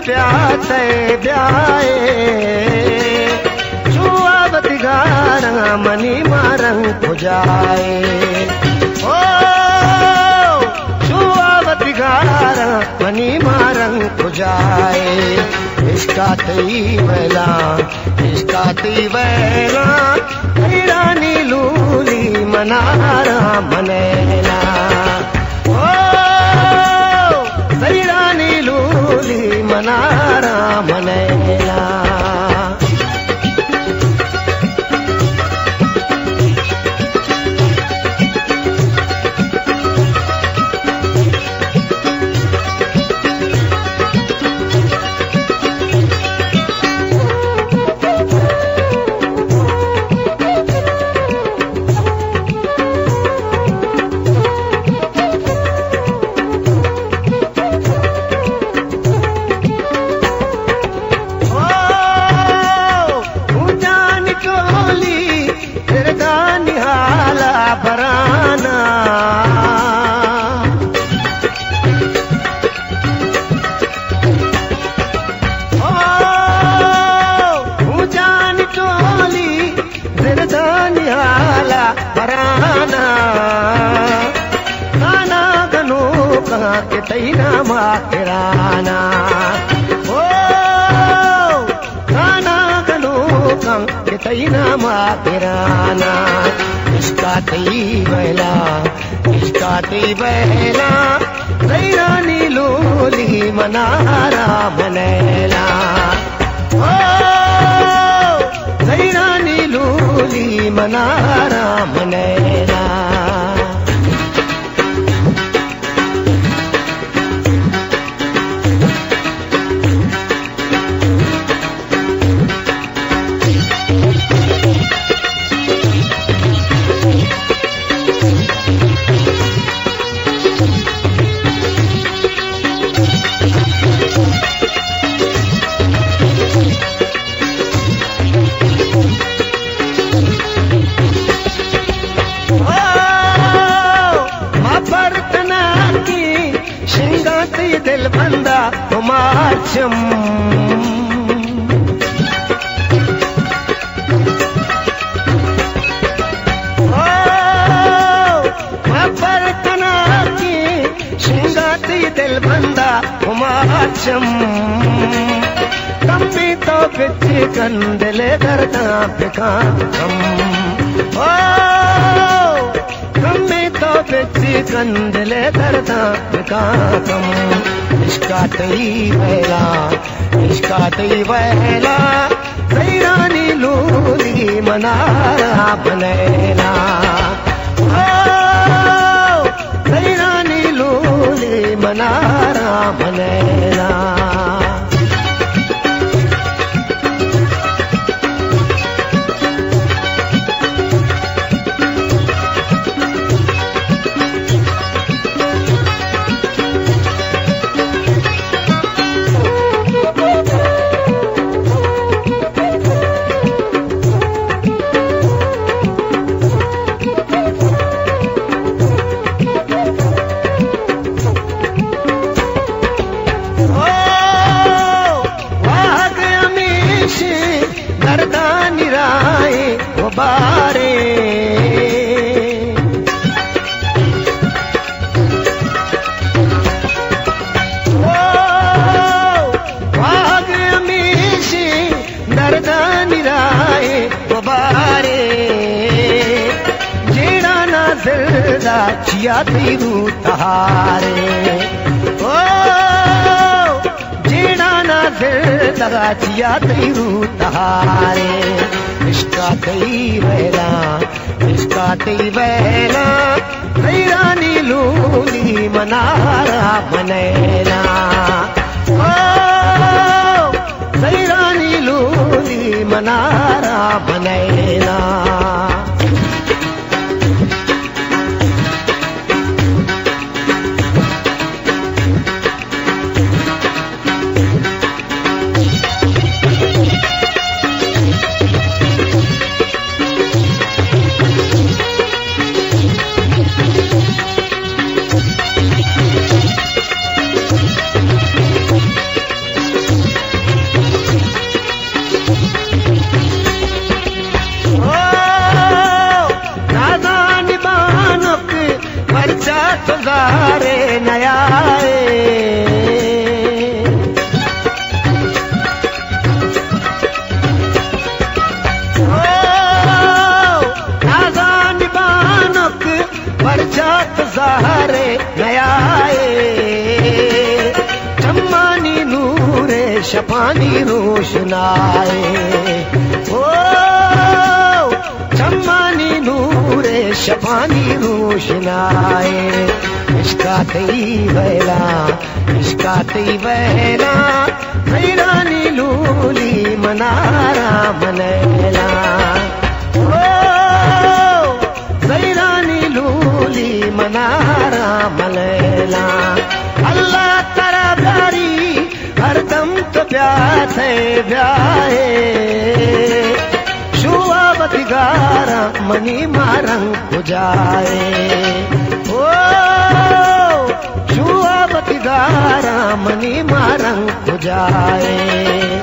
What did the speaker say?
بیا تئے بیائے، چو آ وتی گاراں منی مارن کجائے؟ او، چو آ وتی گاراں منی مارن کجائے؟ عشقا تئی ویلاں، عشقا تئی ویلاں، حیرانی لولی منارا منینا۔ او، سیرانی لولی منارا منینا۔ او، اونجانی ٹولی، دردانی حالا برانا۔ او، اونجانی ٹولی، دردانی حالا برانا، تانا گنوکاں کہ تئی ناما کرانا۔ او، تانا گنوکاں کہ تئی ناما کرانا۔ عشقا تئی ویلا، عشقا تئی ویلا، حیرانی لولی منارا منینا۔ او، حیرانی لولی منارا منینا۔ او، ما پرتنا کی شنگاں تئی دل بندا خمارچم۔ او، ما پرتنا کی شنگاں تئی دل بندا خمارچم۔ کمی تو بچی کن دل درداں بکاں کم۔ او، کمی تو بچی کن دل درداں بکاں کم۔ عشقا تئی ویلا، عشقا تئی ویلا، حیرانی لولی منارا منینا۔ او، حیرانی لولی منارا منینا۔ او، واہگ ہمیشیں دردانی راہیں غبارے۔ او، واہگ ہمیشیں دردانی راہیں غبارے۔ جیڑانا زردا چیا تئی روح تہارے۔ او، جیڑانا زردا چیا تئی روح تہارے۔ عشقا تئی ویلاں، عشقا تئی ویلاں، حیرانی لولی منارا منینا۔ او، حیرانی لولی منارا منینا۔ سارے نیائے۔ او نازانی بانک، پرچات زہرے نیائے۔ چمانی نور، شپانی روشنائے۔ او چمانی نور، شپانی روشنائے۔ عشقا تئی ویلاں، عشقا تئی ویلاں، زہیرانی لولی منارا منیلاں۔ او زہیرانی لولی منارا منیلاں۔ اللہ ترا بیاری، ہر دم تو بیات ئے بیائے۔ شواب دگاراں منی مارنگ کجائے؟ او شواب دگاراں منی مارنگ کجائے؟